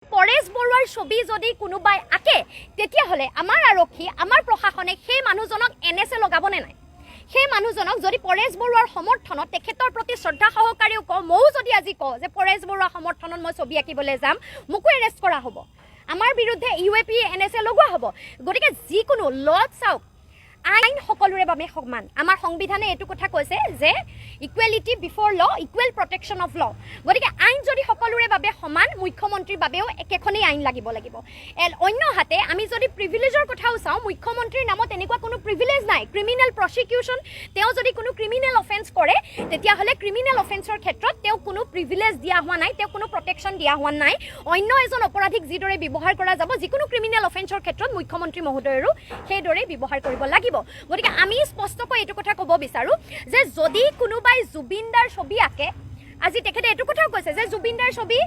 পৰেশ বৰুৱাৰ ছবি যদি কোনোবাই আঁকে, তেতিয়াহ'লে আমাৰ আৰক্ষী, আমাৰ প্ৰশাসনে সেই মানুহজনক এনএছএ লগাবনে নাই? সেই মানুহজনক যদি পৰেশ বৰুৱাৰ সমৰ্থনত, তেখেতৰ প্ৰতি শ্ৰদ্ধা সহকাৰেও কওঁ, ময়ো যদি আজি কওঁ যে পৰেশ বৰুৱাৰ সমৰ্থনত মই ছবি আঁকিবলৈ যাম, মোকো এৰেষ্ট কৰা হ'ব, আমাৰ বিৰুদ্ধে ইউএপি, এনএছএ লগোৱা হ'ব। গতিকে যিকোনো লত চাওক, আইন সকলোৰে বাবে সমান। আমাৰ সংবিধানে এইটো কথা কৈছে যে equality before law, equal protection of law। গতিকে আইন যদি সকলোৰে বাবে সমান, মুখ্যমন্ত্ৰীৰ বাবেও একেখনেই আইন লাগিব লাগিব। অন্যহাতে আমি যদি প্ৰিভিলেজৰ কথাও চাওঁ, মুখ্যমন্ত্ৰীৰ নামত এনেকুৱা কোনো প্ৰিভিলেজ নাই। ক্ৰিমিনেল প্ৰচিকিউশ্যন, তেওঁ যদি কোনো ক্ৰিমিনেল অফেন্স কৰে, তেতিয়াহ'লে ক্ৰিমিনেল অফেন্সৰ ক্ষেত্ৰত তেওঁক কোনো প্ৰিভিলেজ দিয়া হোৱা নাই, তেওঁক কোনো প্ৰটেকশ্যন দিয়া হোৱা নাই। অন্য এজন অপৰাধীক যিদৰে ব্যৱহাৰ কৰা যাব যিকোনো ক্ৰিমিনেল অফেন্সৰ ক্ষেত্ৰত, মুখ্যমন্ত্ৰী মহোদয়ৰো সেইদৰেই ব্যৱহাৰ কৰিব লাগিব। গতিকে আমি স্পষ্টকৈ এইটো কথা ক'ব বিচাৰোঁ যে যদি কোনোবাই জুবিন দাৰ ছবি আঁকে, আজি তেখেতে এইটো কথাও কৈছে যে জুবিন দাৰ ছবি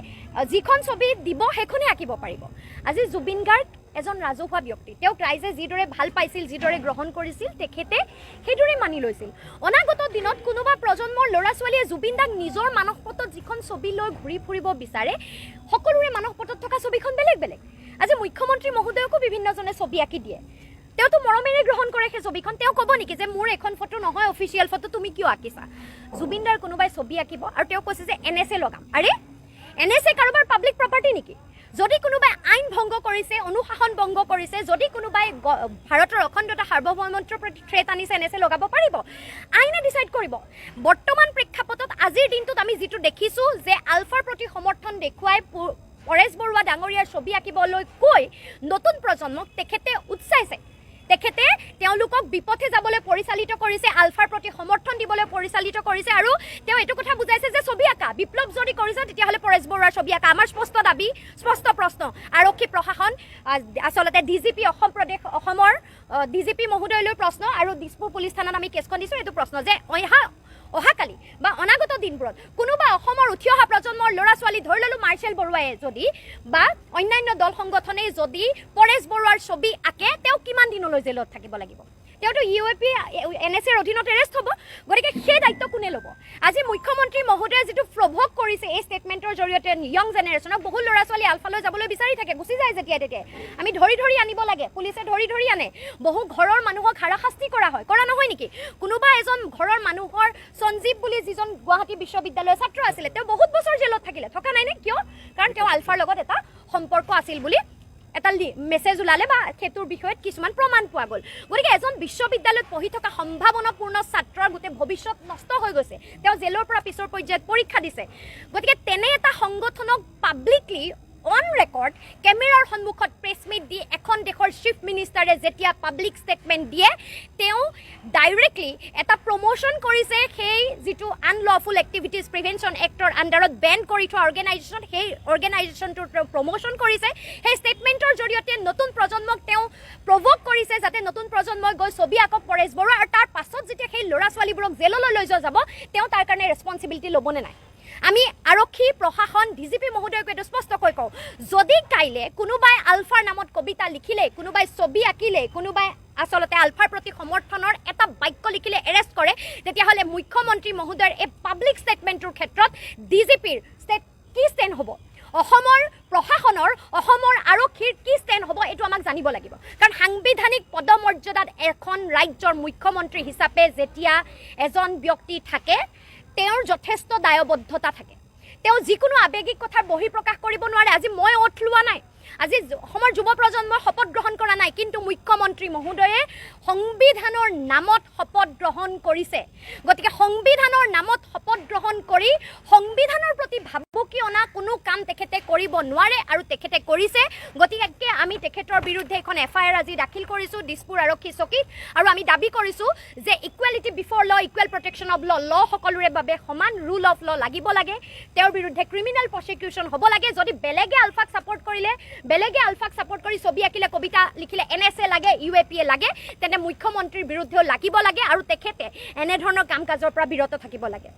যিখন ছবি দিব সেইখনেই আঁকিব পাৰিব। আজি জুবিন গাৰ্গ এজন ৰাজহুৱা ব্যক্তি। তেওঁক ৰাইজে যিদৰে ভাল পাইছিল, যিদৰে গ্ৰহণ কৰিছিল, তেখেতে সেইদৰে মানি লৈছিল। অনাগত দিনত কোনোবা প্ৰজন্মৰ ল'ৰা ছোৱালীয়ে জুবিন দাক নিজৰ মানসপটত যিখন ছবি লৈ ঘূৰি ফুৰিব বিচাৰে, সকলোৰে মানসপটত থকা ছবিখন বেলেগ বেলেগ। আজি মুখ্যমন্ত্ৰী মহোদয়কো বিভিন্নজনে ছবি আঁকি দিয়ে। তেওঁতো মৰমেৰে গ্ৰহণ কৰে সেই ছবিখন। তেওঁ ক'ব নেকি যে মোৰ এখন ফটো নহয় অফিচিয়েল ফটো, তুমি কিয় আঁকিছা? জুবিন দাৰ কোনোবাই ছবি আঁকিব আৰু তেওঁ কৈছে যে এনএছএ লগাম। আৰে, এনএছএ কাৰোবাৰ পাব্লিক প্ৰপাৰ্টি নেকি? যদি কোনোবাই আইন ভংগ কৰিছে, অনুশাসন ভংগ কৰিছে, যদি কোনোবাই ভাৰতৰ অখণ্ডতা, সাৰ্বভৌমত্বৰ প্ৰতি থ্ৰেট আনিছে, এনএছএ লগাব পাৰিব, আইনে ডিচাইড কৰিব। বৰ্তমান প্ৰেক্ষাপটত আজিৰ দিনটোত আমি যিটো দেখিছোঁ যে আলফাৰ প্ৰতি সমৰ্থন দেখুৱাই পৰেশ বৰুৱা ডাঙৰীয়াৰ ছবি আঁকিবলৈ কৈ নতুন প্ৰজন্মক তেখেতে উৎসাহিছে, তেখেতে তেওঁলোকক বিপথে যাবলৈ পৰিচালিত কৰিছে, আলফাৰ প্ৰতি সমৰ্থন দিবলৈ পৰিচালিত কৰিছে। আৰু তেওঁ এইটো কথা বুজাইছে যে ছবি আঁকা, বিপ্লৱ যদি কৰিছে, তেতিয়াহ'লে পৰেশ বৰুৱাৰ ছবি আঁকা। আমাৰ স্পষ্ট দাবী, স্পষ্ট প্ৰশ্ন আৰক্ষী প্ৰশাসন, আচলতে ডিজিপি, অসম প্ৰদেশ, অসমৰ ডিজিপি মহোদয়লৈ প্ৰশ্ন আৰু দিছপুৰ পুলিচ থানাত আমি কেছখন দিছোঁ। এইটো প্ৰশ্ন যে অহাকালি বা অনাগত দিনবোৰত কোনোবা অসমৰ উঠি অহা প্ৰজন্মৰ ল'ৰা ছোৱালী, ধৰি ল'লোঁ মাৰ্চেল বৰুৱাই যদি বা অন্যান্য দল সংগঠনে যদি পৰেশ বৰুৱাৰ ছবি আঁকে, তেওঁ কিমান দিনলৈ জেলত থাকিব লাগিব? তেওঁতো ইউএপি, এনএছএৰ অধীনত এৰেষ্ট হ'ব। গতিকে সেই দায়িত্ব কোনে ল'ব? আজি মুখ্যমন্ত্ৰী মহোদয়ে যিটো প্ৰভোক কৰিছে এই ষ্টেটমেণ্টৰ জৰিয়তে য়ং জেনেৰেশ্যনক, বহুত ল'ৰা ছোৱালী আলফালৈ যাবলৈ বিচাৰি থাকে, গুচি যায় যেতিয়া তেতিয়াই। আমি ধৰি ধৰি আনিব লাগে, পুলিচে ধৰি ধৰি আনে। বহু ঘৰৰ মানুহক হাৰাশাস্তি কৰা হয়, কৰা নহয় নেকি? কোনোবা এজন ঘৰৰ মানুহৰ, সঞ্জীৱ বুলি যিজন গুৱাহাটী বিশ্ববিদ্যালয়ৰ ছাত্ৰ আছিলে, তেওঁ বহুত বছৰ জেলত থাকিলে, থকা নাইনে? কিয়? কাৰণ তেওঁ আলফাৰ লগত এটা সম্পৰ্ক আছিল বুলি এটা মেছেজ ওলালে বা সেইটোৰ বিষয়ত কিছুমান প্ৰমাণ পোৱা গ'ল। গতিকে এজন বিশ্ববিদ্যালয়ত পঢ়ি থকা সম্ভাৱনাপূৰ্ণ ছাত্ৰৰ গোটেই ভৱিষ্যত নষ্ট হৈ গৈছে। তেওঁ জেলৰ পৰা পিছৰ পৰ্যায়ত পৰীক্ষা দিছে। গতিকে তেনে এটা সংগঠনক পাব্লিকলি অন ৰেকৰ্ড কেমেৰাৰ সন্মুখত প্ৰেছ মিট দি এখন দেশৰ চিফ মিনিষ্টাৰে যেতিয়া পাব্লিক ষ্টেটমেণ্ট দিয়ে, তেওঁ ডাইৰেক্টলি এটা প্ৰমোশ্যন কৰিছে। সেই যিটো আনলফুল এক্টিভিটিজ প্ৰিভেনশ্যন এক্টৰ আণ্ডাৰত বেন কৰি থোৱা অৰ্গেনাইজেশ্যন, সেই অৰ্গেনাইজেশ্যনটোৰ তেওঁ প্ৰমোশ্যন কৰিছে। সেই ষ্টেটমেণ্টৰ জৰিয়তে নতুন প্ৰজন্মক তেওঁ প্ৰভোক কৰিছে যাতে নতুন প্ৰজন্মই গৈ ছবি আঁকক পৰেশ বৰুৱা। আৰু তাৰ পাছত যেতিয়া সেই ল'ৰা ছোৱালীবোৰক জেললৈ লৈ যোৱা যাব, তেওঁ তাৰ কাৰণে ৰেচপনচিবিলিটি ল'বনে নাই? আমি আৰক্ষী প্ৰশাসন, ডিজিপি মহোদয়ক এইটো স্পষ্টকৈ কওঁ, যদি কাইলে কোনোবাই আলফাৰ নামত কবিতা লিখিলে, কোনোবাই ছবি আঁকিলে, কোনোবাই আচলতে আলফাৰ প্ৰতি সমৰ্থনৰ এটা বাক্য লিখিলে এৰেষ্ট কৰে, তেতিয়াহ'লে মুখ্যমন্ত্ৰী মহোদয়ৰ এই পাব্লিক ষ্টেটমেণ্টটোৰ ক্ষেত্ৰত ডিজিপিৰ ষ্টেট কি ষ্টেণ্ড হ'ব, অসমৰ প্ৰশাসনৰ, অসমৰ আৰক্ষীৰ কি ষ্টেণ্ড হ'ব, এইটো আমাক জানিব লাগিব। কাৰণ সাংবিধানিক পদমৰ্যাদাত এখন ৰাজ্যৰ মুখ্যমন্ত্ৰী হিচাপে যেতিয়া এজন ব্যক্তি থাকে, তেওঁৰ যথেষ্ট দায়বদ্ধতা থাকে। তেওঁ যিকোনো আৱেগিক কথাৰ বহিঃপ্ৰকাশ কৰিব নোৱাৰে। আজি মই অথ লোৱা নাই, আজি অসমৰ যুৱ প্ৰজন্মই শপত গ্ৰহণ কৰা নাই, কিন্তু মুখ্যমন্ত্ৰী মহোদয়ে সংবিধানৰ নামত শপত গ্ৰহণ কৰিছে। গতিকে সংবিধানৰ নামত শপত গ্ৰহণ কৰি সংবিধানৰ প্ৰতি ভাবুকি অনা কোনো কাম তেখেতে কৰিব নোৱাৰে আৰু তেখেতে কৰিছে। গতিকে আমি তেখেতৰ বিৰুদ্ধে এখন এফআইআৰ আজি দাখিল কৰিছোঁ দিছপুৰ আৰক্ষী চকীত। আৰু আমি দাবী কৰিছোঁ যে equality before law, equal protection of law, law সকলোৰে বাবে সমান, ৰুল অফ ল লাগিব লাগে। তেওঁৰ বিৰুদ্ধে ক্ৰিমিনেল প্ৰচিকিউশ্যন হ'ব লাগে। যদি বেলেগে আলফাক ছাপৰ্ট কৰিলে, বেলেগে আলফাক ছাপৰ্ট কৰি ছবি আঁকিলে, কবিতা লিখিলে এনএছএ লাগে, ইউএপিএ লাগে, তেন্তে মুখ্যমন্ত্ৰীৰ বিৰুদ্ধেও লাগিব লাগে আৰু তেখেতে এনেধৰণৰ কাম কাজৰ পৰা বিৰত থাকিব লাগে।